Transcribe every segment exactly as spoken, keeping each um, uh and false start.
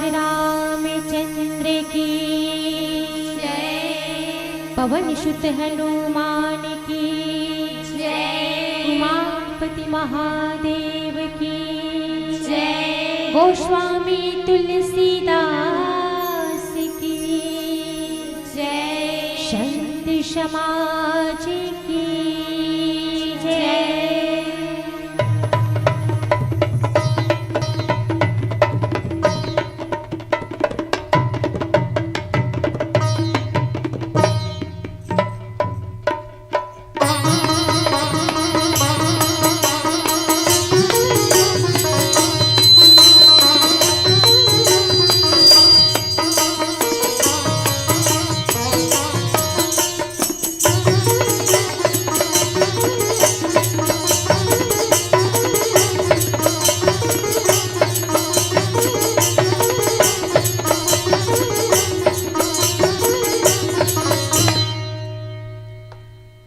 रामचंद्र की जय। पवन सुत हनुमान की जय। उमापति महादेव की जय। गोस्वामी तुलसीदास की जय। संत समाज की जय।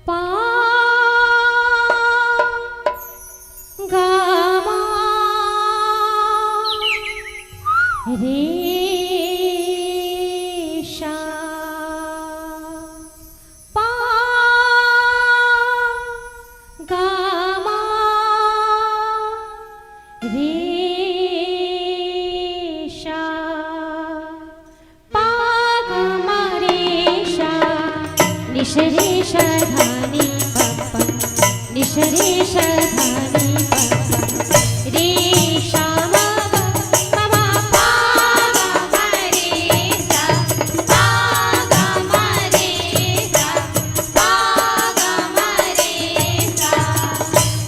पा गा मा रे सा। पा गा मा रे सा। पा गा मा रे सा, नि सा रे सा धा नि पा पा, नि सा रे सा धा नि पा पा, रे सा मा गा मा मा पा गा मा रे सा, पा गा मा रे सा, पा गा मा रे सा,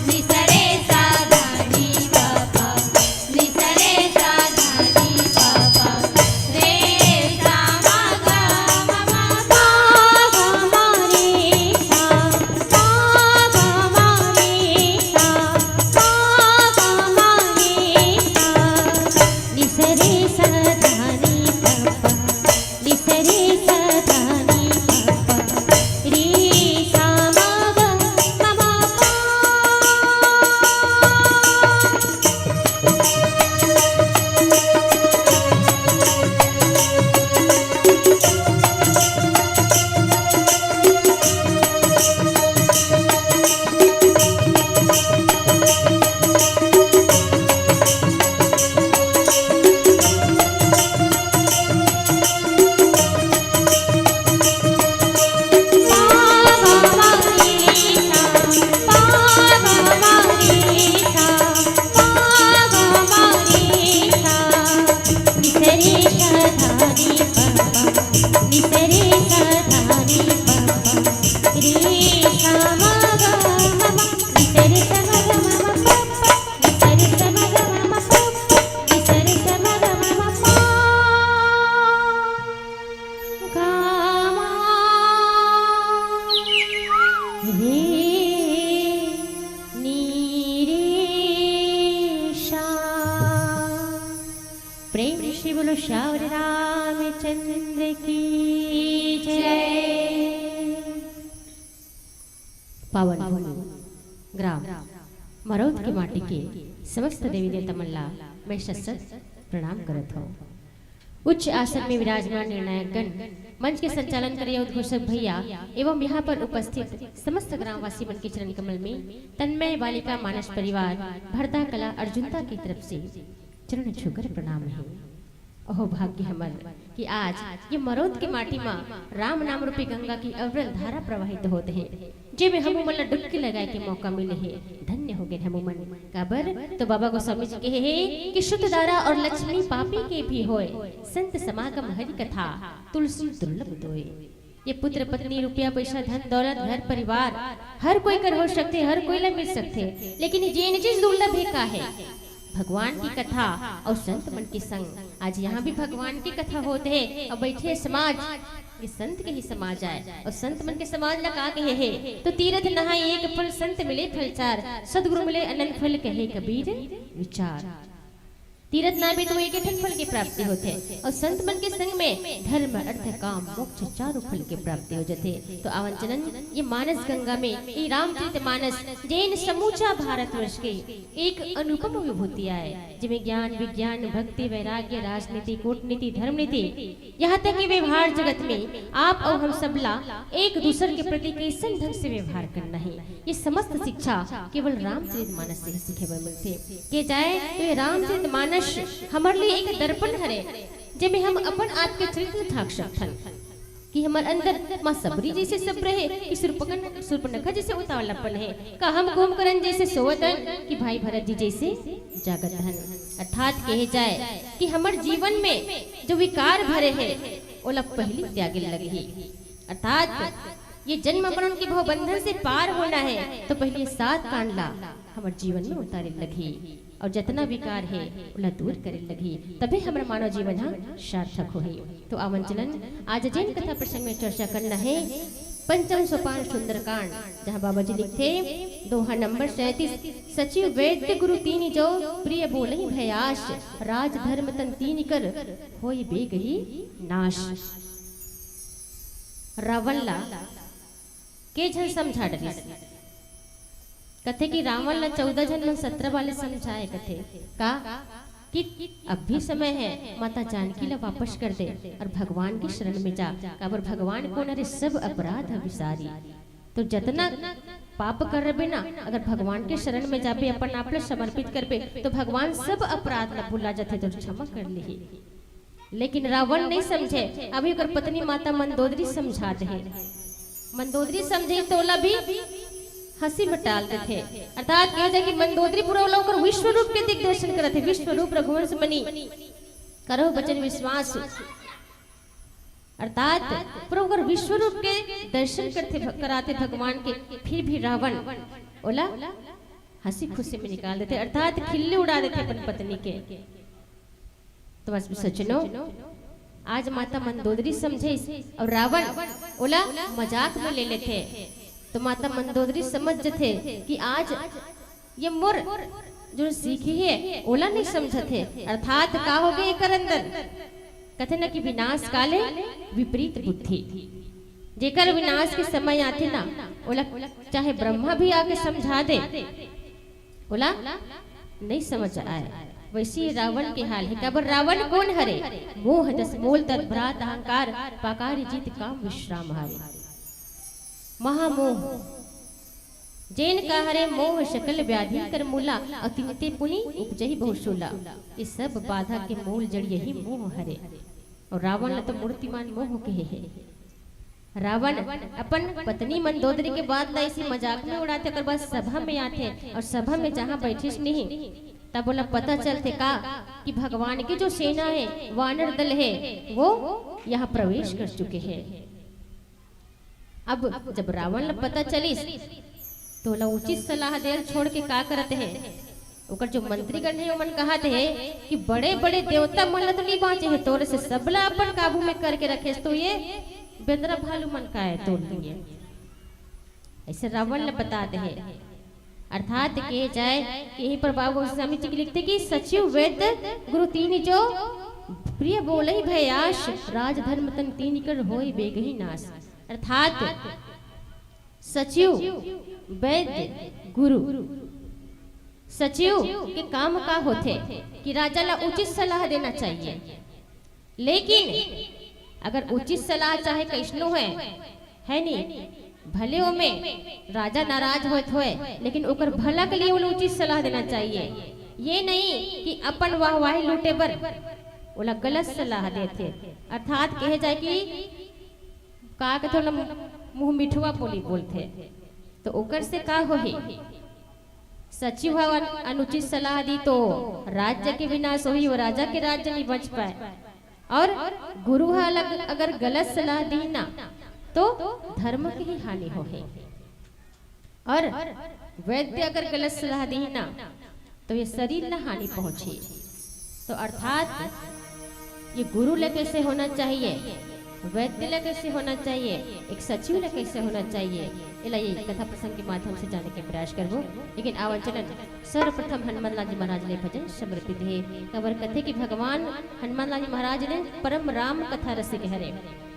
नि सा रे सा धा नि पा पा। नि सा रे सा धा नि पा पा। रे सा मा गा मा मा पा गा मा रे सा। पा गा मा रे सा। पा गा मा रे सा। नि सा रे सा धा नि पा पा। नि सा रे सा धा नि पा पा। रे सा मा गा मा मा पा। प्रेम से बोलो, श्यावर रामचंद्र की जय। पावन भूमि ग्राम मरौद के माटी के समस्त देवी देवता मन ला मैं सत सत प्रणाम करत हौं। उच्च आसन में विराजमान निर्णायक गण, मंच के संचालन करे उद्घोषक भैया एवं यहाँ पर उपस्थित समस्त ग्रामवासी मन के चरण कमल में तन्मय बालिका मानस परिवार भरदा कला अर्जुनता की तरफ से चरण छूकर प्रणाम है। अहो भाग्य हमर कि आज ये मरौद के माटी मा राम नाम रूपी गंगा की अविरल धारा प्रवाहित होत हे, जेमे हमू मन ला डुबकी लगाए के मौका मिले हे। धन्य हो गए हमू मन। काबर तो बाबा गोस्वामी जी कहे हे कि शुद्ध दारा और लक्ष्मी पापी के भी होय, संत समागम हरि कथा तुलसी दुर्लभ दोय। ये पुत्र पत्नी, रुपया पैसा, धन दौलत, घर परिवार, हर कोई कर हो सकथे, हर कोई ला मिल सकथे, लेकिन ये जेन चीज दुर्लभ हे का हे? भगवान की कथा और संत मन के संग। आज यहाँ भी भगवान की कथा होत हे और बैठे समाज, ये संत के ही समाज आय और संत मन के समाज ला का कहे हे? तो तीरथ नहाए एक फल, संत मिले फल चार, सदगुरु मिले अनंत फल, कहे कबीर विचार। तीरथ नाबे तो एक ठन फल के प्राप्ति होथे, अउ संत मन के संग में धर्म, अर्थ, काम, मोक्ष चारों फल के प्राप्ति हो जाथे। तो आवन चलन, ये मानस गंगा में, ये रामचरित मानस, जेन समूचा भारतवर्ष के एक अनुपम विभूति आय, जेमे ज्ञान, विज्ञान, भक्ति, वैराग्य, राजनीति, कूटनीति, धर्म नीति, यहाँ तक कि व्यवहार जगत में आप अउ हम सबला एक दूसर के प्रति कइसन ढंग से व्यवहार करना हे, ये समस्त शिक्षा केवल रामचरित मानस से ही सीखे बर मिलथे। के जाए तो ये रामचरित मानस हमर लिए एक दर्पण हरे, जेमे हम अपन आप के चरित्र झांक सकथन कि हमर अंदर माँ सबरी जैसे सब्र हे कि सुर्पकन-, सुर्पनखा जैसे उतावलापन हे, का हम कुंभकर्ण जैसे सोवत हन कि भाई भरत जी जैसे जागत हन। अर्थात कहे जाए कि हमर जीवन में जो विकार भरे हे, ओला पहली त्यागे लगही। अर्थात ये जन्म मरण के भव बंधन से पार होना हे, तो पहली ये सात कांड ला हमर जीवन में उतारे लगही, अउ जतना विकार हे, ओला दूर करे लगही, तभे हमर मानव जीवन ह सार्थक होही। तो आवन चलन, आज जेन कथा प्रसंग में चर्चा करना हे, पंचम सोपान सुंदरकांड, जहाँ बाबा जी लिखथे, दोहा नंबर सैंतीस, सचिव वैद्य गुरु तीनि जो, प्रिय बोलहि भय आस, राजधर्म तन तीनि कर, होय बेगही नाश। रावण ला के झन समझा डरिस? कथे कि रावण ला चौदह झन मन सत्रह वाले समझाए, कथे का कि अब भी समय हे, माता जानकी ला वापस कर दे अउ भगवान के शरण में जा, काबर भगवान कोन हरे, सब अपराध ह बिसारी। तो जतना पाप करबे ना, अगर भगवान के शरण में जाबे, अपन आप ला समर्पित करबे, तो भगवान सब अपराध ला भुला जाथे, तो क्षमा कर लिही। लेकिन रावण नहीं समझे। अभी ओकर पत्नी माता मंदोदरी समझा दे हे। मंदोदरी समझे तो ओला भी हंसी में टाल देथे। अर्थात कहे जाए कि मंदोदरी पूरा ओला ओकर विश्व रूप के दिग्दर्शन करत हे, विश्व रूप रघुवंश मणि, करहु बचन विश्वास। अर्थात पूरा ओकर विश्व रूप के दर्शन करथे भ-, कराथे भगवान के, फिर भी रावण ओला हंसी खुशी में निकाल देथे, अर्थात खिल्ली उड़ा देथे अपन पत्नी के। तो बस सजनो, आज माता मंदोदरी समझे अउ रावण ओला मजाक में ले लेथे। तो माता मंदोदरी समझ जथे कि आज ये मोर जो सीखी हे, ओला नहीं समझत हे, अर्थात का हो गए एकर अंदर? कथे ना कि विनाश काले विपरीत बुद्धि। जेकर विनाश के समय आथे ना, ओला चाहे ब्रह्मा भी आके समझा दे, ओला नहीं समझ आए। वैसे ही रावण के हाल हे। काबर रावण कोन हरे? मोह जस मोल तन भ्रात अहंकार, पाकारी जीत काम विश्राम हारे। महामोह जेन का हरे मोह सकल व्याधि कर मूला, अउ तिनते पुनि उपजही बहुशूला। ये सब बाधा के मूल जड़ यही मोह हरे। अउ रावण ला तो मूर्तिमान मोह कहे हे। रावण अपन पत्नी मंदोदरी के बात ला ऐसी मजाक में उड़ाथे, ओकर बाद सभा में आथे अउ सभा में जहाँ बैठिस नहीं, तब ओला पता चलथे का कि भगवान के जो सेना हे, वानर दल हे, वो यहाँ प्रवेश कर चुके हे। अब जब रावण ला पता चलिस, तो ओला उचित सलाह देल छोड़ के का करत हे? ओकर जो मंत्रीगण हे, ओमन कहत हे कि बड़े-बड़े देवता मन ला तो नहीं बांचे हे, तोरे से सबला अपन काबू में करके रखेस, तो ये बेंदरा भालू मन का हे तोर लिए। ऐसे रावण ला बता दे हे। अर्थात कहे जाए कि यहीं पर बाबा गोस्वामी जी के लिखथे कि सचिव वैद्य गुरु तीनि जो, प्रिय बोलहि भय आस, राजधर्म तन तीनि कर होय बेगही नाश। अर्थात सचिव, वैद्य, गुरु। सचिव के काम का होथे कि राजा ला उचित सलाह देना चाहिए, लेकिन अगर उचित सलाह चाहे कैसनो है, है नी, भले ओमे राजा नाराज होत होए, लेकिन ओकर भला के लिए ओला उचित सलाह देना चाहिए। ये नहीं कि अपन वाहवाही लूटे बर ओला गलत सलाह देथे। अर्थात कहे जाए कि का कथे ओला, मुंह मिठुआ बोली बोलथे, तो ओकर से का होही? सचिव ह अन-, अनुचित सलाह दी तो राज्य के विनाश होही, वो राजा के राज्य नहीं बच पाए। और गुरु ह अलग अगर गलत सलाह दी ना, तो धर्म के ही हानि होही। और वैद्य अगर गलत सलाह दी ना, तो ये शरीर ला हानि पहुंची। तो अर्थात ये गुरु ले कैसे होना चाहिए? व्यक्ति ला कैसे होना चाहिए, एक सचिव ला कैसे होना चाहिए, एला ये कथा प्रसंग के माध्यम से जाने के प्रयास करबो। लेकिन आवन चलन सर्वप्रथम हनुमान लाल जी महाराज ले भजन समर्पित हे। काबर कथे कि भगवान हनुमान लाल जी महाराज ने परम राम कथा रसिक हरे।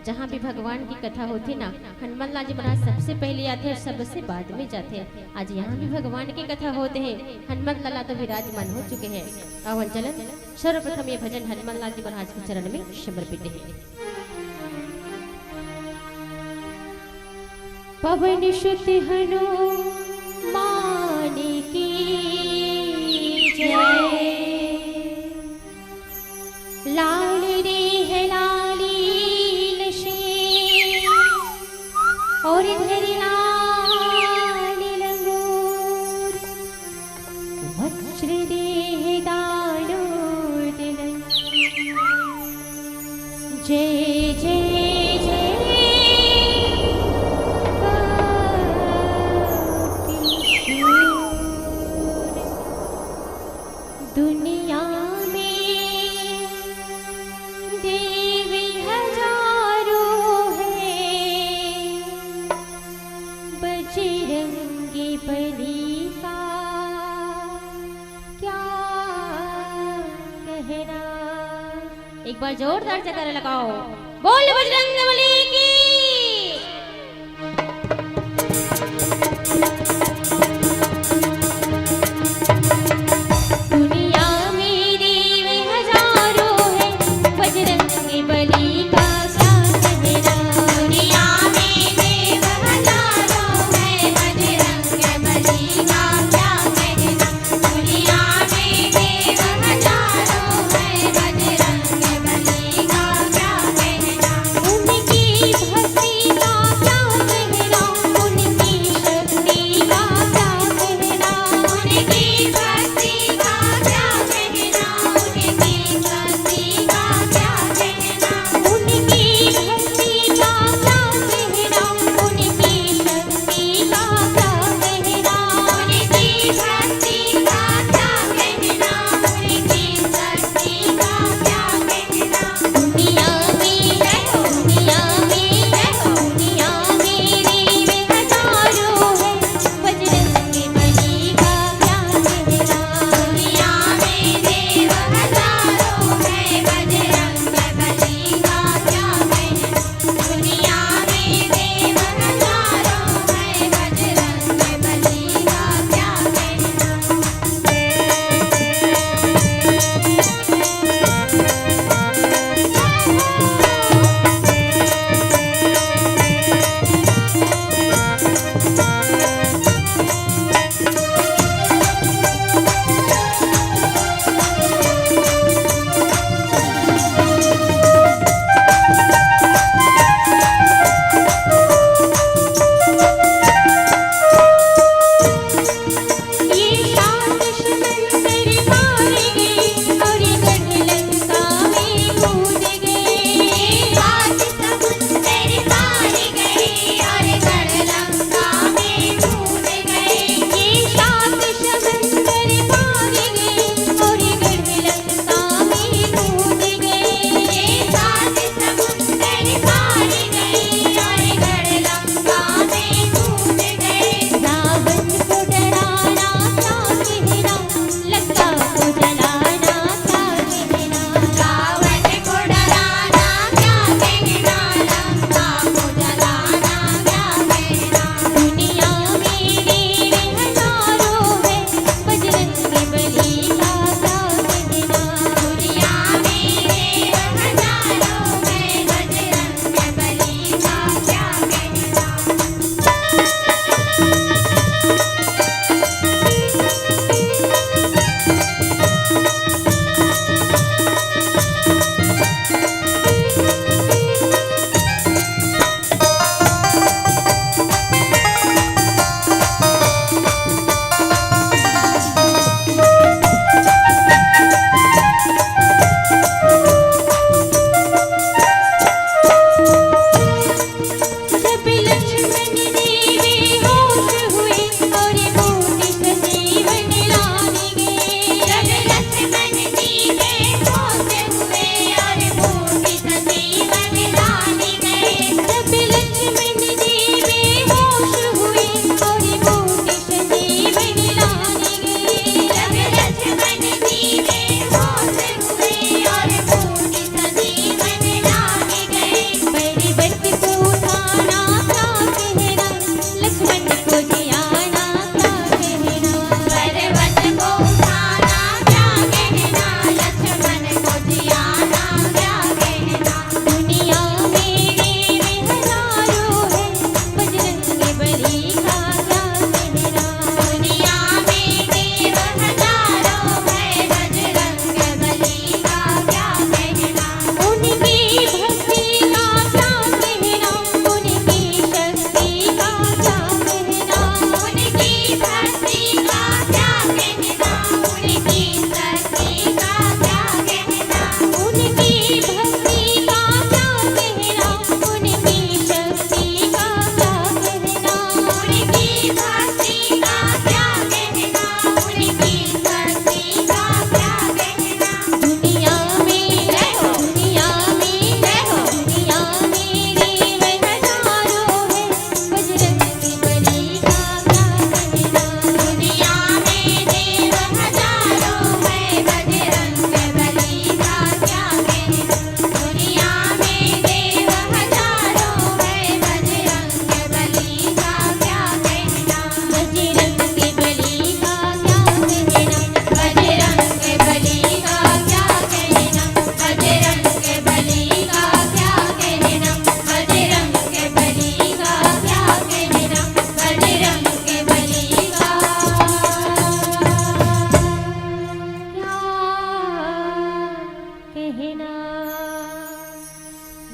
जहाँ भी भगवान की कथा होथे ना, हनुमान लाल जी महाराज सबसे पहले आथे और सबसे बाद में जाथे। आज यहाँ भी भगवान की कथा होत हे, हनुमान लाला तो विराजमान हो चुके हैं। आवन चलन सर्वप्रथम ये भजन हनुमान लाल जी महाराज के चरण में समर्पित हे। पवन सुत हनुमान की जय। लाल रे है लाली लशे और धरी लाल लंगूर। वज्र देह दानोदर। जय जय जय कपीश्वर। दुनिया में देवी हजारों है, बजरंगी बली का क्या कहना। एक बार जोरदार जयकारा लगाओ, बोल बजरंग बली की। दुनिया में देव हजारों है, बजरंग बली का क्या कहना। दुनिया में देव हजारों है, बजरंग बली का क्या कहना। दुनिया में देव हजारों है, बजरंग बली का क्या कहना। उनकी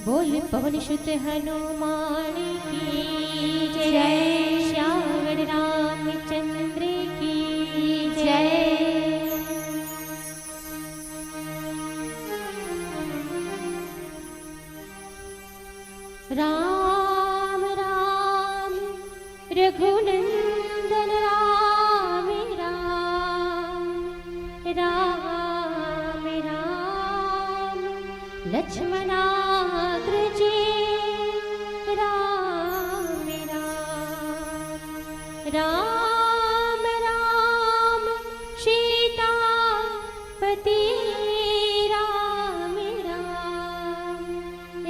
बोल पवन सुत हनुमान की जय, श्यावर रामचंद्र की जय। राम राम रघुनंदन राम राम, राम राम लक्ष्मणाग्रजे, राम राम, राम राम सीतापति, राम राम,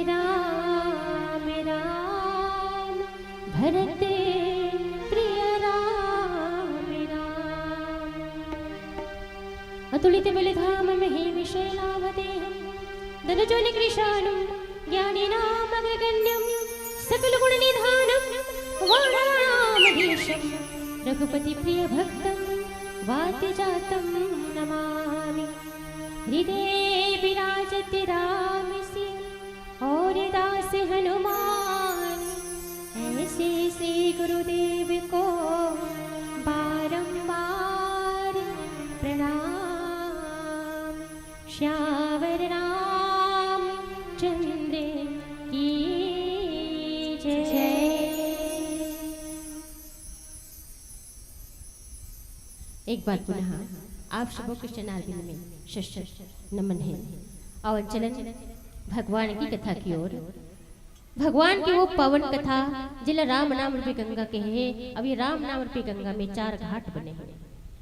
राम राम भरत प्रिय, राम राम। अतुलित बल धाम मही विशैलावदेहं, दनुजोनि कृशानुं ज्ञानिनामग्रगण्यं, सकल गुण निधानं वानरामधीशं, रघुपति प्रिय भक्तं वात जातं नमामि। हृदय विराजत राम सिय और दास हनुमान, ऐसे से गुरुदेव को बारंबार प्रणाम। श्यावर रामचंद्र की जय। एक बार पुनः आप सबो के चरणारविंद में शत शत नमन हे। अउ चलन भगवान की कथा की ओर। भगवान की वो पावन कथा, जिला राम नाम रूपी गंगा कहे हे। अब ये राम नाम रूपी गंगा में चार घाट बने हे।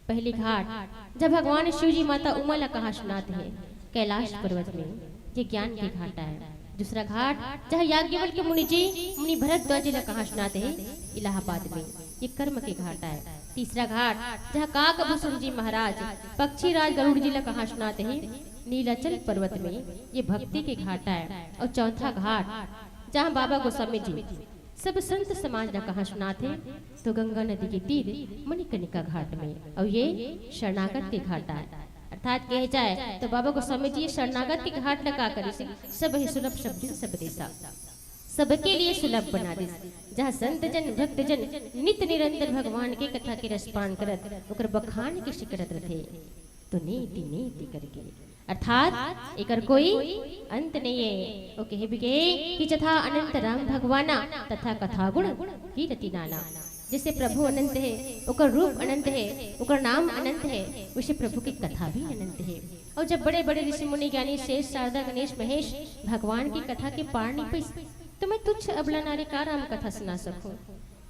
पहली घाट, जब भगवान शिव जी माता उमा ला कहासुनात हे कैलाश पर्वत में, ये ज्ञान के घाट आय। दूसरा घाट, जहाँ याज्ञवल्क्य मुनि जी मुनि भरद्वाज ला कहासुनात हे इलाहाबाद में, ये कर्म के घाट आय। तीसरा घाट, जहाँ काकभूषण जी महाराज पक्षीराज गरुड़ जी ला कहासुनात हे नीलाचल पर्वत में, ये भक्ति के घाट आय। अउ चौथा घाट, जहाँ बाबा गोस्वामी जी सब संत समाज ला कहासुनात हे, तो गंगा नदी के तीर मणिकर्णिका घाट में, अउ ये शरणागत के घाट आय। अर्थात कहे जाय तो बाबा गोस्वामी जी शरणागत के घाट ला का करिस, सब ही सुलभ शब्द सब देसा, सबके लिए सुलभ बना दिस। जहाँ संत जन भक्त जन नित निरंतर भगवान के कथा के रसपान करत ओकर बखान के करत रथे। तो नीति नीति करके, अर्थात एकर कोई अंत नहीं है। वो कहे भी कहे कि जथा अनंत राम भगवाना, तथा कथा गुण कीरति नाना। जैसे प्रभु अनंत है, ओकर रूप अनंत है, ओकर नाम अनंत है, वैसे प्रभु की कथा भी अनंत है। और जब बड़े बड़े ऋषि मुनि ज्ञानी शेष शारदा गणेश महेश भगवान की कथा के पार नहीं पैस, तो मैं तुच्छ अबला नारी का राम कथा सुना सकूं।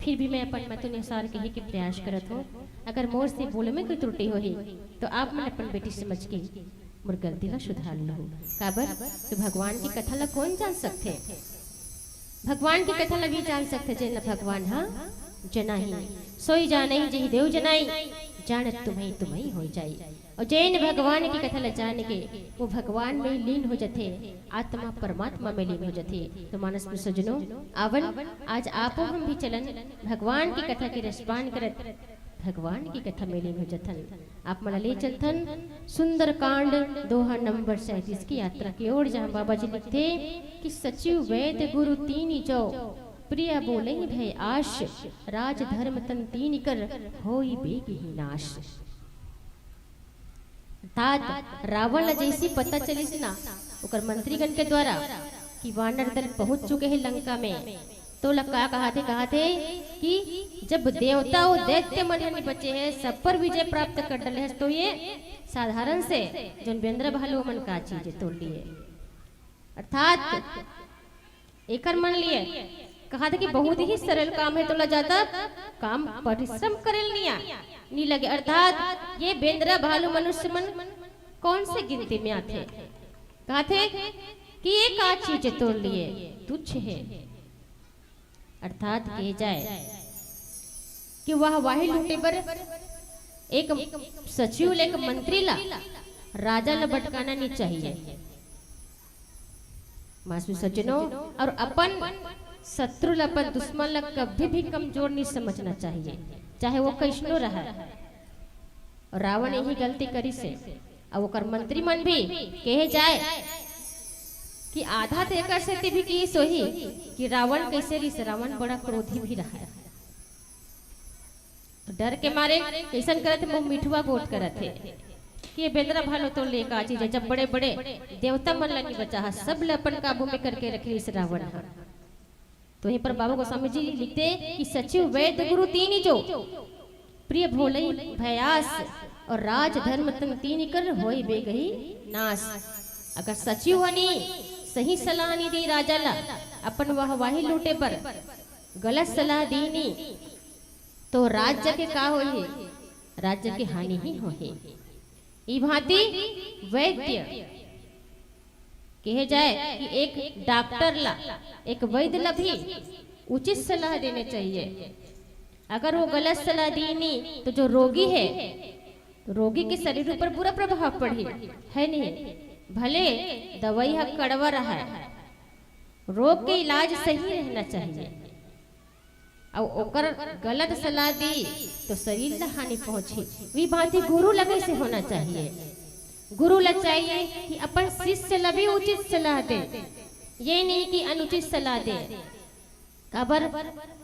फिर भी मैं अपन मत अनुसार कहे के प्रयास करत हूँ। अगर मोर से बोले में कोई त्रुटि होही, तो आप मन अपन बेटी समझ के मोर गलती ला सुधार लहू। काबर? तो भगवान की कथा ला कौन जान सकथे? भगवान की कथा ला भी जान सकथे, जेन ला भगवान हा जनाही। सोई जानही जेहि देव जनाई, जानत तुम्हई तुम्हई होई जाई। और जेन भगवान की कथा ला जान के वो भगवान में लीन हो जथे, आत्मा परमात्मा में लीन हो जथे। तो मानस में सजनो, आवन, आज आपो हम भी चलन भगवान की कथा के रसपान करत भगवान की कथा में लीन हो जथन। आप मन ला ले चलथन सुंदरकांड दोहा नंबर सैंतीस की यात्रा की ओर, जहाँ बाबा जी लिखथे कि सचिव वैद गुरु तीनि जो, प्रिय बोले भय आश, राज धर्म तन तीनि कर, होई बेग ही नाश। अर्थात रावण ला जैसी पता चलिस ना ओकर मंत्रीगण के द्वारा कि वानर दल पहुंच चुके हैं लंका में, तो ला का कहाथे, कहाथे कि जब देवता और दैत्य मन ह नहीं बचे हैं, सब पर विजय प्राप्त कर डले हैं, तो ये साधारण से जोन बेंदरा भालू मन का चीज तोड़ लिए। अर्थात एकर मन लिए कहाथे कि बहुत ही सरल काम है, तोला ज्यादा काम परिश्रम करे नी आ, नी लगे। अर्थात ये बेंदरा भालू मनुष्य मन कौन से गिनती में आथे? कहाथे कि ये का चीज तोड़ लिए, तुच्छ है। अर्थात कहे जाए कि वाहवाही लूटे बर एक सचिव ले एक मंत्री ला राजा ला बटकाना नहीं चाहिए। मासू सज्जनों, और अपन शत्रु ला, अपन दुश्मन ला कभी भी कमजोर नहीं समझना चाहिए, चाहे वो कैसनो रहे। और रावण यही गलती करिस हे, और ओकर मंत्री मन भी कहे जाए कि आधा तो एकर सेती भी किहिस होही कि रावण कइसे रिहिस, रावण बड़ा क्रोधी भी रहय। डर के मारे कइसन करत हे, मुंह मिठवा गोठ करत हे कि ये बेंदरा भालो तो ले का चीज हे, जब बड़े-बड़े देवता मन ला नइ बचाहा, सब ला अपन काबू में करके रखे रिहिस रावण ह। तो यहीं पर बाबा गोस्वामी जी लिखथे कि सचिव वैद्य गुरु तीनि जो, प्रिय भोलई भयास, अउ राज धर्म तन तीनि कर होय बेगही नास। अगर सचिव हनी सही सलाह नइ दे राजा ला, अपन वाहवाही लूटे बर गलत सलाह दीनी, तो राज्य के का होही? राज्य के हानि ही होही। ई भांति वैद्य कहे जाए कि एक डॉक्टर ला, एक वैद्य ला भी उचित सलाह देने चाहिए। अगर वो गलत सलाह दीनी, तो जो रोगी हे, तो रोगी के शरीर ऊपर बुरा प्रभाव पड़ही, हे नहीं? भले दवाई ह कड़वा रहय, रोग के इलाज सही रहना चाहिए। अउ ओकर गलत सलाह दी, तो शरीर ला हानि पहुंची। वही भांति गुरु ला कइसे होना चाहिए? गुरु ला चाहिए कि अपन शिष्य ला भी उचित सलाह दे, ये नहीं कि अनुचित सलाह दे। काबर?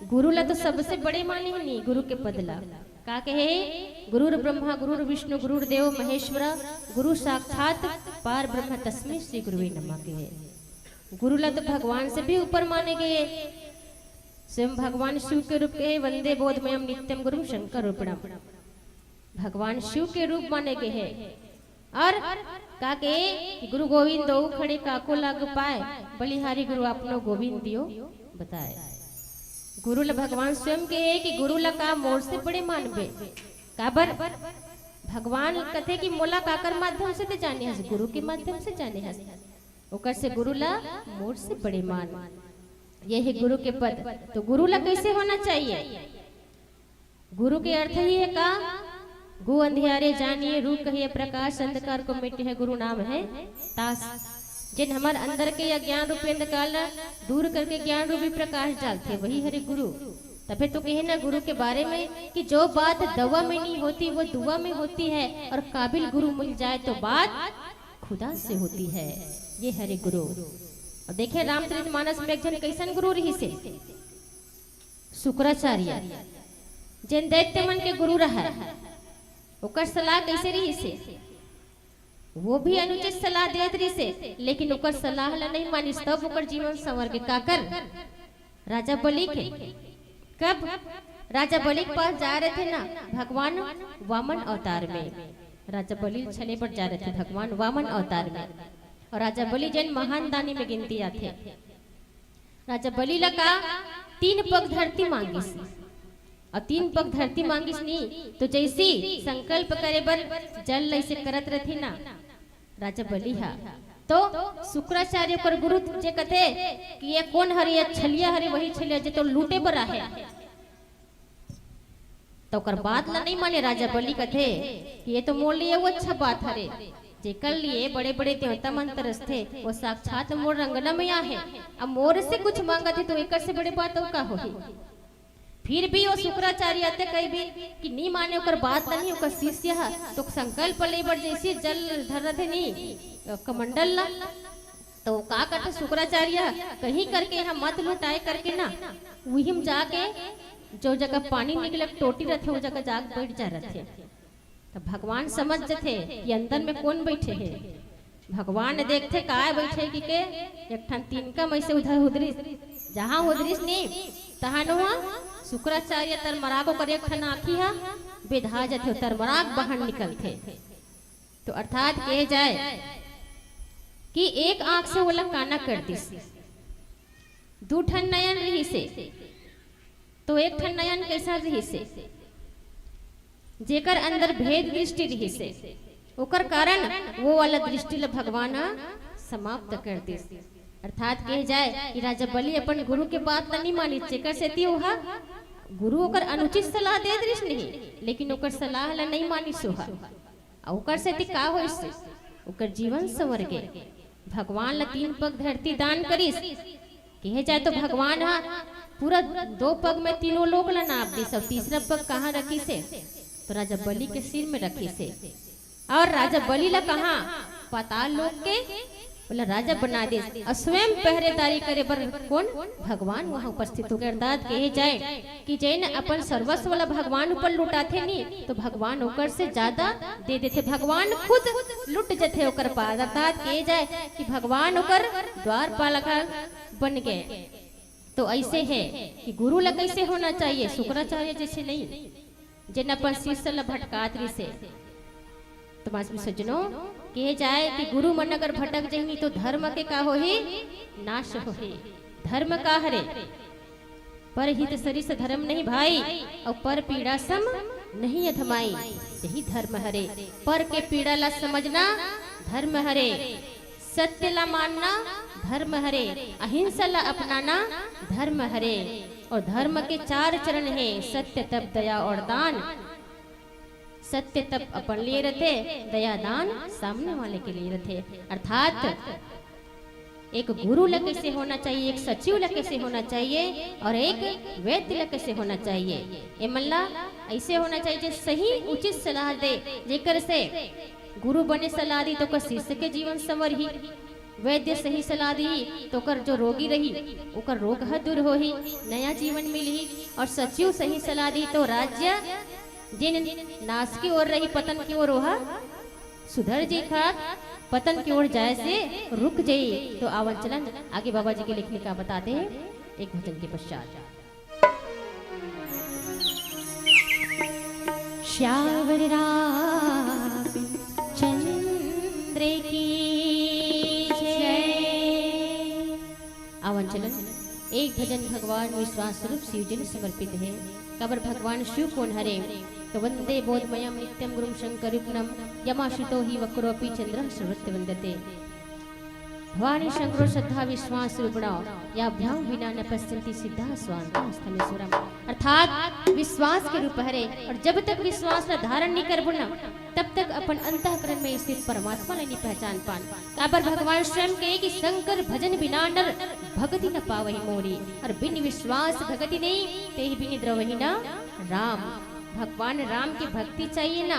गुरु ला तो सबसे बड़े माने हे नी, गुरु के पद ला। का कहे? गुरुर ब्रह्मा गुरुर विष्णु गुरुर देव महेश्वरा, गुरु साक्षात पार ब्रह्म तस्मै श्री गुरुवे नमः कहे। गुरु ला तो भगवान से भी ऊपर माने गे। स्वयं भगवान शिव के रूप कहे, वंदे बोधमयम नित्यम गुरुम शंकर रूपिणम। भगवान शिव के रूप माने गे हे। अउ का कहे कि गुरु गोविंद दोऊ खड़े काको लाग पाए, बलिहारी गुरु आपनो गोविंद दियो बताए। गुरु ल भगवान स्वयं कहे कि गुरु ल का मोर से बड़े मानबे? काबर? भगवान कथे कि मोला काकर माध्यम से ते जाने हस, गुरु के माध्यम से जाने हस, ओकर से गुरु ल मोर से बड़े मान। ये हे गुरु के पद। तो गुरु ल कइसे होना चाहिए? गुरु के अर्थ ही हे का? गु अंधियारे जानिए, रू कहिए प्रकाश, अंधकार को मिटे है गुरु नाम है तास। जेन हमर अंदर के अज्ञान रूपी अंधकार ला दूर करके ज्ञान रूपी प्रकाश डालथे, वही हरे गुरु। तभे तो कहे ना गुरु के बारे में कि जो बात दवा में नहीं होती, वो दुआ में होती है, और काबिल गुरु मिल जाए तो बात खुदा से होती है। ये हरे गुरु। अउ देखे रामचरित मानस में एक झन कइसन गुरु रहिसे? शुक्राचार्य, जेन दैत्य मन के गुरु रहय, ओकर सलाह कइसे रहिसे? वो भी अनुचित सलाह देत रहिसे, लेकिन ओकर सलाह ला नहीं मानिस, तब ओकर जीवन संवर गे। काकर? राजा बलि के। कब? राजा बलि के पास जाय रहिथे ना, भगवान वामन अवतार में। राजा बलि ल छले बर जाय रहिथे भगवान वामन अवतार में। अउ राजा बलि जेन महान दानी में गिनती आथे। राजा बलि ल का तीन पग धरती मांगिस, अउ तीन पग धरती मांगिस नी, तो जइसे संकल्प करे बर जल ल अइसे करत रहिथे ना राजा बलि ह, तो शुक्राचार्य ओकर गुरु जे कथे कि ये कोन हरे, ये छलिया हरे, वही छलिया जे तोर लूटे बर आहे। त ओकर बात ला नइ माने। राजा बलि कथे कि ये तो मोर लिए वो अच्छा बात हरे, जेकर लिए बड़े-बड़े देवता मन तरसथे, वो साक्षात मोर अंगना में आहे। अब मोर से कुछ मांगत हे, तो एकर से बड़े बात अउ का होही? फिर भी वो शुक्राचार्य अते कहिबे कि नी माने, ओकर बात ला नी, ओकर शिष्य ह तो संकल्प ले बर जइसे जल धरत हे नी, अ, कमंडल ला, तो का करथे शुक्राचार्य, कहीं करके यहाँ मत लुटाए करके ना, उही म जाके जो जगह पानी निकले, टोटी रथे, वो जगह जाके बैठ जा रथे। तब भगवान समझ जथे कि अंदर में कोन बैठे हे। भगवान देखथे काय बैठे कि के एक ठन तिनका में से उधर हुदरिस, जहाँ हुदरिस नी, तहाँ नुहा शुक्राचार्य तरमराक ओकर एक ठन आँखी हा बेधा जथे, तरमराक बाहर निकलथे। तो अर्थात कहे जाए कि एक आंख से ओला काना कर दिस, दू ठन नयन रहिसे, तो एक ठन नयन कैसन रहिसे? जेकर अंदर भेद दृष्टि रहिसे, ओकर कारण वो वाला दृष्टि ल भगवान ह समाप्त कर दिस। अर्थात कहे जाए कि राजा बलि अपन गुरु के बात ल नहीं मानिस, जेकर सेती ओहा गुरु ओकर अनुचित सलाह दे दिस नहीं, लेकिन ओकर सलाह ल नहीं मानिस ओहा। अउ ओकर सेती का होइस? ओकर जीवन संवर गे। भगवान ल तीन पग धरती दान करिस। कहे जाए तो भगवान ह पूरा दो पग में तीनों लोक ल नाप दिस अउ तीसरा पग कहाँ रखिस हे? तो राजा बलि के सिर में रखिस हे। अउ राजा बलि ल कहाँ? पाताल लोक के ओला राजा बना दे, अउ स्वयं पहरेदारी करे बर कोन? भगवान वहां उपस्थित होके। अर्थात कहे जाए कि जेन अपन सर्वस्व ला भगवान ऊपर लुटाथे नी, तो भगवान ओकर से ज्यादा दे देथे, भगवान खुद लुट जथे ओकर पास। अर्थात कहे जाए कि भगवान ओकर द्वारपाल बन गए। तो ऐसे है कि गुरु ला कैसे होना चाहिए, शुक्राचार्य जैसे नहीं, जेन अपन शिष्य ला भटकात रिसे। तो मास में सज्जनों, कहे जाए कि गुरु मन अगर भटक जही तो धर्म के का होही? नाश होही। धर्म का हरे? परहित सरिस धर्म नहीं भाई, अउ पर पीड़ा सम नहीं अधमाई, यही धर्म हरे। पर के पीड़ा ला समझना धर्म हरे, सत्य ला मानना धर्म हरे, अहिंसा ला अपनाना धर्म हरे। और धर्म के चार चरण है, सत्य, तप, दया और दान। सत्य तप अपन लिए रथे, दया दान सामने वाले के लिए रथे। अर्थात एक गुरु ला कैसे होना चाहिए, एक सचिव ला कैसे होना चाहिए और एक वैद्य ला कैसे होना चाहिए। ए मन ला ऐसे होना चाहिए जे सही उचित सलाह दे, जेकर से गुरु बने सलाह दी तो ओकर शिष्य के जीवन संवरही, वैद्य सही सलाह दी तो ओकर जो रोगी रही ओकर रोग ह दूर होही, नया जीवन मिलही। और सचिव सही सलाह दी तो राज्य जेन नाश की ओर रही, पतन की ओर, ओहा सुधर जी खाक पतन की ओर जाए से रुक जाई। तो आवन चलन आगे बाबा जी के लेखनी का बताते हैं एक भजन के पश्चात। श्यावर राम चंद्र की जय। आवन चलन एक भजन भगवान विश्वास स्वरूप शिव जी ला समर्पित है। काबर भगवान शिव कोन हरे? तो वंदे बोधमयम नित्यम गुरुम शंकर रूपनम, यमाश्रितो ही वक्रोपि चंद्र सर्वत्र वंदते। भवानी शंकरो श्रद्धा विश्वास रूपणो, याभ्याम विना न पश्यंती सिद्धा स्वांतस्थम ईश्वरम। अर्थात विश्वास के रूप हरे, और जब तक विश्वास ला धारण नहीं करबो ना, तब तक अपन अंतःकरण में स्थित परमात्मा ला नहीं पहचान पान। काबर भगवान स्वयं कहे कि शंकर भजन बिना नर भगति न पावहि मोरी, और बिन विश्वास भगति नहीं, तेहि बिन द्रवहि न राम। भगवान राम की भक्ति चाहिए ना,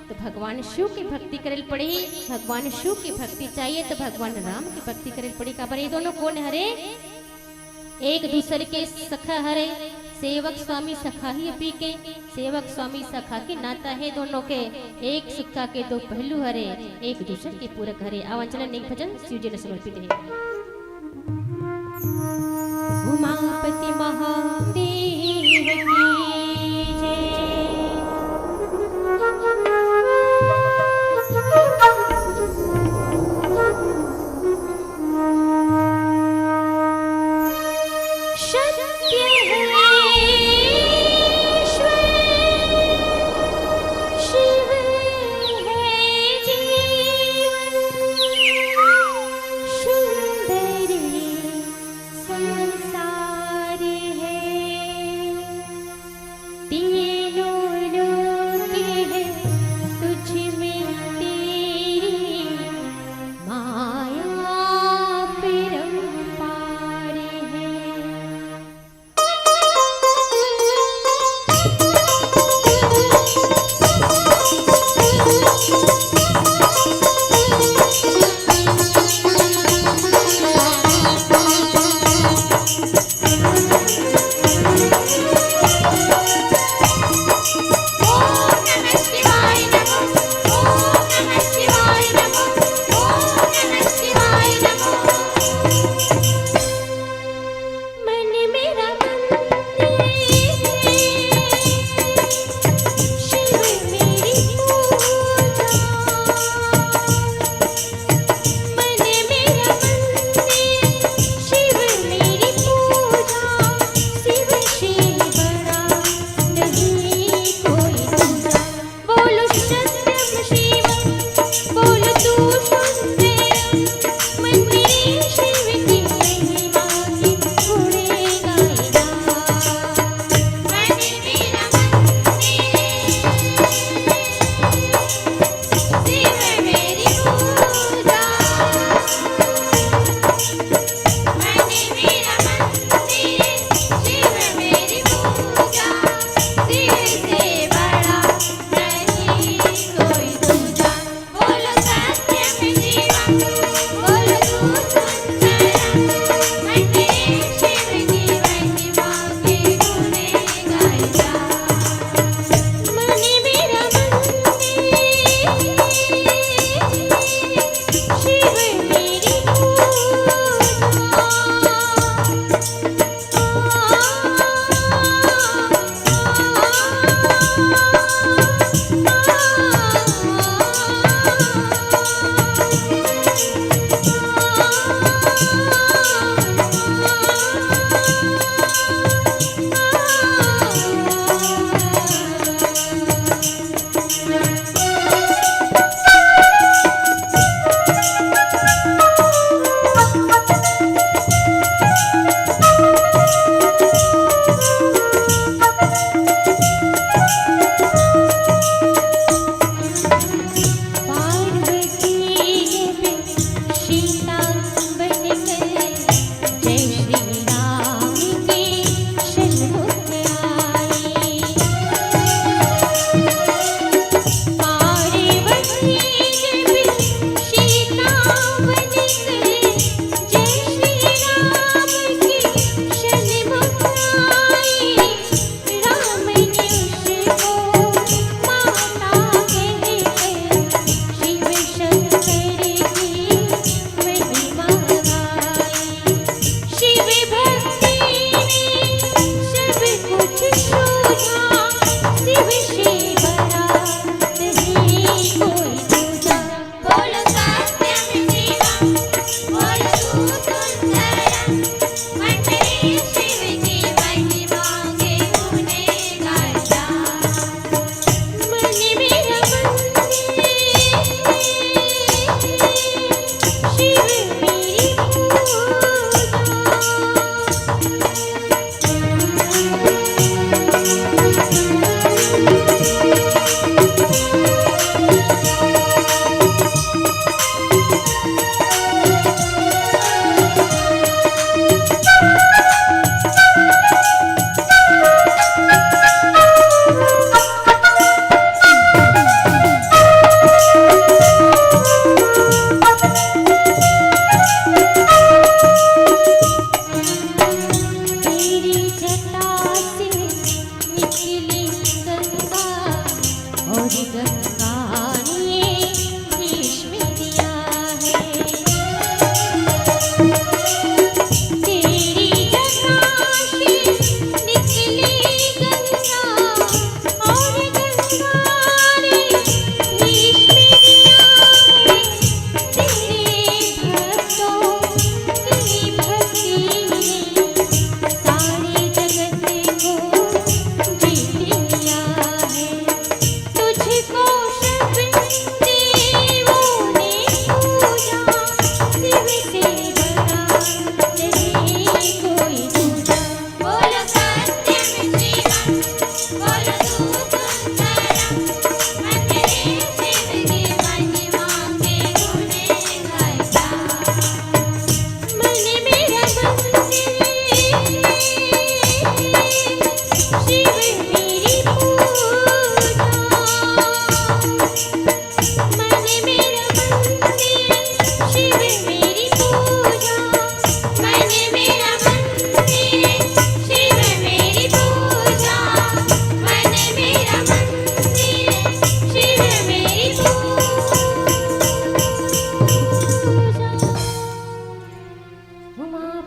तो भगवान शिव की भक्ति करे ल पड़ही। भगवान शिव की भक्ति चाहिए तो भगवान राम की भक्ति करे ल पड़ही। काबर ये दोनों कोन हरे? एक दूसर के सखा हरे। सेवक स्वामी सखा ही अपी के, सेवक स्वामी सखा के नाता है दोनों के। एक सिक्का के दो पहलू हरे, एक दूसर के पूरक हरे। आवन चलन एक भजन शिव जी ला समर्पित है। उमापति महादेव की जय। सत्य है ईश्वर शिव है जीवन, सुंदर संसार है।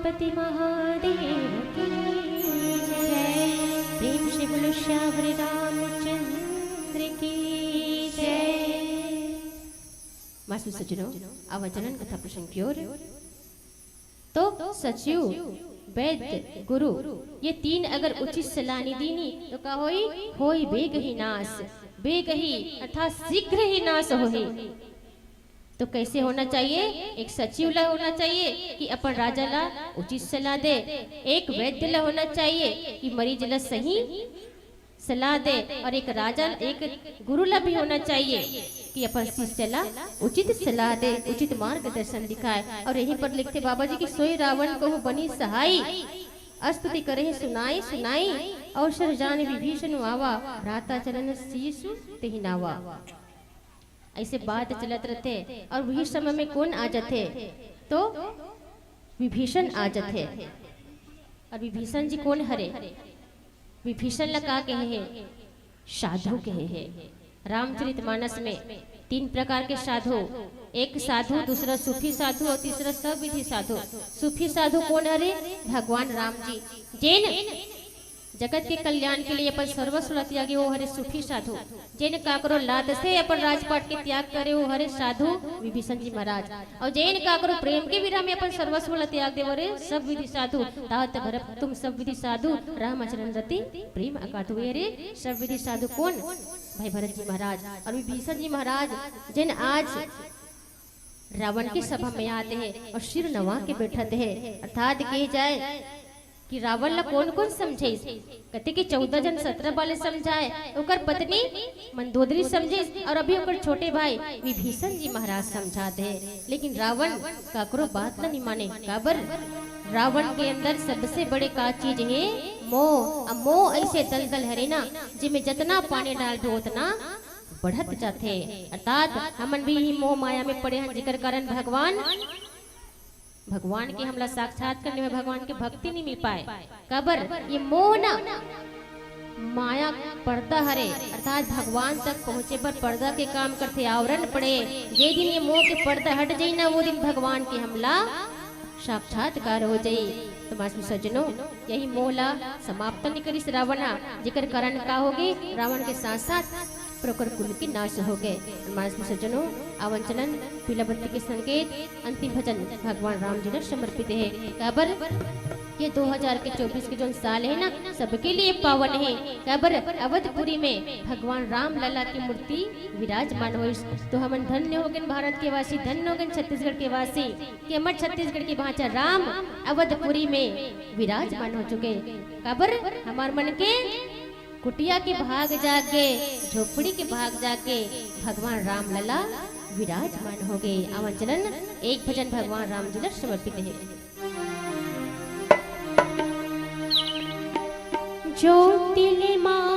पति महादेव की जय। प्रेम से बोलो श्यावर रामचंद्र की जय। मासु सजनो, आवा चलन कथा प्रसंग की ओर। तो सचिव, वैद्य, गुरु, ये तीन अगर उचित सलाह नहीं दीनी तो का होई? होई बेग ही नाश। बेग ही अर्थात शीघ्र ही नाश होई। तो कैसे होना चाहिए? एक सचिव ला होना चाहिए कि अपन राजा ला उचित सलाह दे, एक वैद्य ला होना चाहिए कि मरीज ला सही सलाह दे, और एक राजा, एक गुरु ला भी होना चाहिए कि अपन शिष्य ला उचित सलाह दे, उचित मार्गदर्शन दिखाए। और यहीं पर लिखते बाबा जी कि सोई रावण कहु बनी सहाई, अस्तुति करे सुनाई सुनाई, अवसर जान विभीषण आवा, भ्राता चलन शीश तेहि नावा। ऐसे बात चलत रहते और वही समय में कौन आ जाते? तो विभीषण आ जाते। और विभीषण जी कौन हरे? विभीषण ला का कहे हे? साधु कहे हे। रामचरितमानस में तीन प्रकार के साधु, एक साधु, दूसरा सूफी साधु और तीसरा सब विधि साधु। सूफी साधु कौन हरे? भगवान राम जी। जेन जगत के कल्याण के लिए अपन सर्वस्व ला त्यागे, वो हरे सूफी साधु। जेन काकरो लाद से अपन राजपाट के त्याग करे, वो हरे साधु विभीषण जी महाराज। और जेन काकरो प्रेम के विरह में अपन सर्वस्व ला त्याग दे, वो हरे सब विधि साधु। तात भरत तुम सब विधि साधु, राम चरण रति प्रेम अकातु। वे हरे सब विधि साधु कौन? भाई भरत जी महाराज। और विभीषण जी महाराज जेन आज रावण के सभा में आते हैं और सिर नवा के बैठते हैं, अर्थात कहे जाए कि रावण ला कौन कौन समझाइस? कथे कि चौदह जन सत्रह वाले समझाए, ओकर पत्नी मंदोदरी समझाइस और अभी ओकर छोटे भाई विभीषण जी महाराज समझाते हैं, लेकिन रावण काकरो बात ला नहीं माने। काबर? रावण के अंदर सबसे बड़े का चीज है? मोह। अब मोह ऐसे दलदल हरे ना, जेमे जतना पानी डालबे उतना बढ़त जाथे। अर्थात हमन भी ही मोह माया में पड़े हन, जेकर कारण भगवान, भगवान के हमला साक्षात करने में भगवान के भक्ति नहीं मिल पाए। काबर? ये मोह ना माया पर्दा हरे, अर्थात भगवान तक पहुँचे बर पर्दा के काम करथे, आवरण पड़े। जे दिन ये मोह के पर्दा हट जाई ना, वो दिन भगवान के हमला साक्षात्कार हो जाई। तो मासु सज्जनो, यही मोह ला समाप्त नहीं करिस रावण हा, जेकर कारण का होगे? रावण के साथ साथ प्रकर कुल के नाश होगे। मासु सज्जनो, आवन चलन पीला बत्ती के संकेत अंतिम भजन भगवान राम जी ला समर्पित है। काबर ये दो हज़ार के चौबीस के जोन साल है ना, सबके लिए पावन है। काबर अवधपुरी में भगवान राम लला की मूर्ति विराजमान होइस। तो हमन धन्य होगेन भारत के वासी, धन्य होगेन छत्तीसगढ़ के वासी कि हमर छत्तीसगढ़ के भांचा राम अवधपुरी में विराजमान हो चुके। काबर हमर मन के कुटिया के भाग जागे, झोपड़ी के भाग जागे भगवान राम लला विराजमान होगे। आवन चलन एक भजन भगवान राम जी ला समर्पित है। ज्योति ले माँ